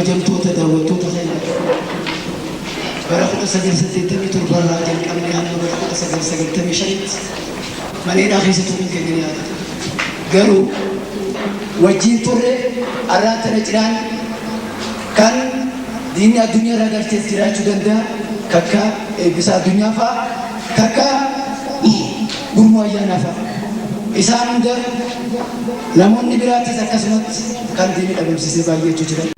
Kabajamtoota daawwattoota keenya, bara 1987 irraa jalqabnee hamma bara 1995tti mana hidhaa keessa turuun keenya ni yaadatama. Garuu wajjin turre arraan tana cinaan kan diinni addunyaa irraa galchees jiraachuu danda'a, kakka Eebbisaa Addunyaa fa'a, kakka Gurmuu Ayyaanaa fa'a. Isaan hunda namoonni biraatis akkasumatti kan diinni dhabamsiisee baay'eetu jira.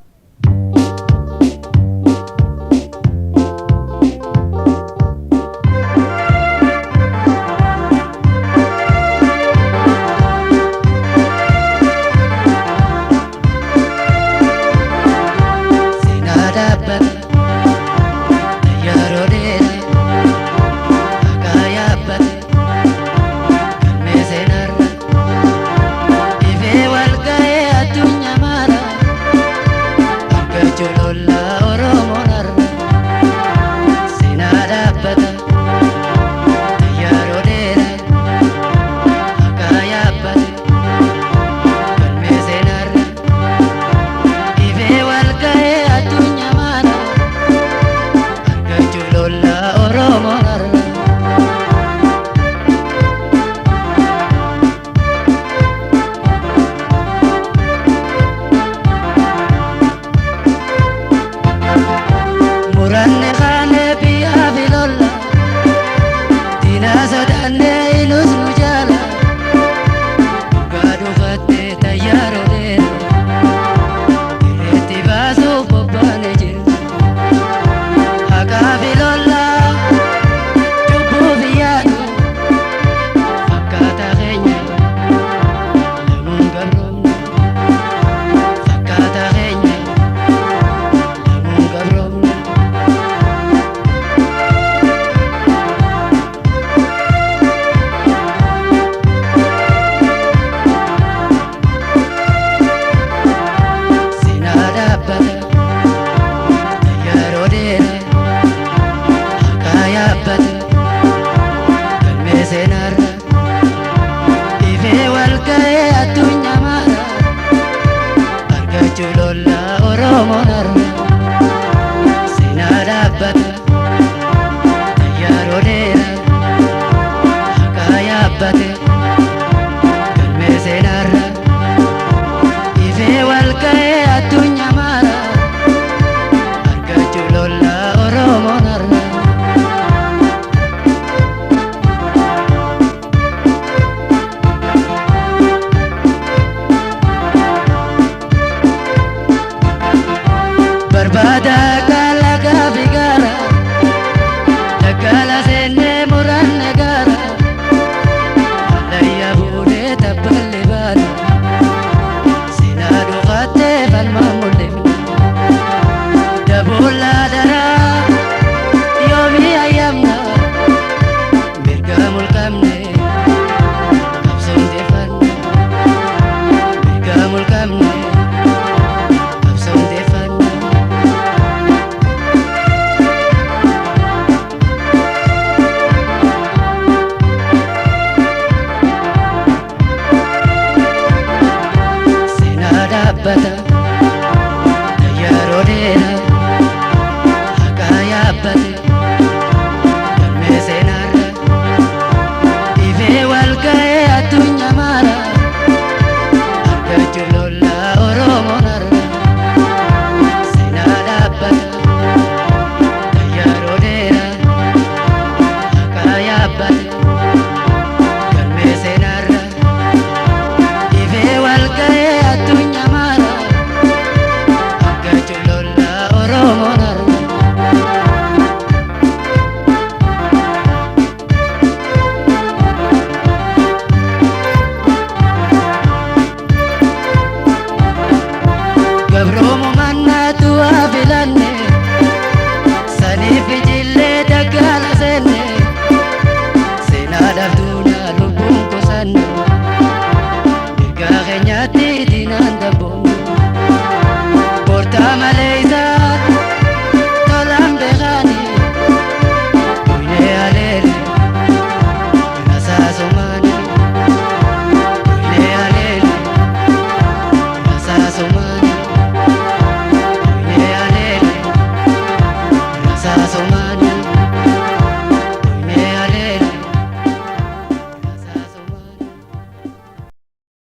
Seenaa dhaabbata yeroo dheeraa haqaa yaabbate galmee seenaarra ifee wal ga'ee addunyaa mara argachuu lollaa Oromoon har'a. Seenaa dhaabbata yeroo dheeraa haqaa yaabbate galmee seenaarra ifee wal ga'ee addunyaa mara argachuu lollaa Oromoon har'a. Muranne kaane biyyaa fi lolla, diina sodaanne inus nu jaala, dhugaa dhufatte tayyaaroo dheera, dirreetti baasuuf bobbaane jira. Haqaa fi lolla, cubbuu fi yaadu, fakkaata keenya lamuun gabroomne, fakkaata keenya lamuun gabroomne. Seenaa dhaabbata yeroo dheeraa haqaa yaabbate galmee seenaarra ifee wal ga'ee addunyaa mara argachuu lollaa Oromoon har'a. Seenaa dhaabbata yeroo dheeraa haqaa yaabbate galmee seenaarra ifee wal ga'ee addunyaa mara argachuu lollaa Oromoon har'a. Barbaada kalaqa fi gaara, daggala seennee muranne gaara, hallayyaa fuudhee tabballi baana, seenaa dhufattee falmaa mul'ifna. Daboollaa daraa yoomii ayyamna, mirga mulqamne qabsoon deeffanna, mirga mulqamne qabsoon deeffanna. Seenaa dhaabbata yeroo dheeraa haqaa yaabbate galmee seenaarra ifee wal ga'ee addunyaa mara argachuu lollaa Oromoon har'a. Seenaa dhaabbata yeroo dheeraa haqaa yaabbate galmee seenaarra ifee wal ga'ee addunyaa mara argachuu lollaa Oromoon har'a. Gabroon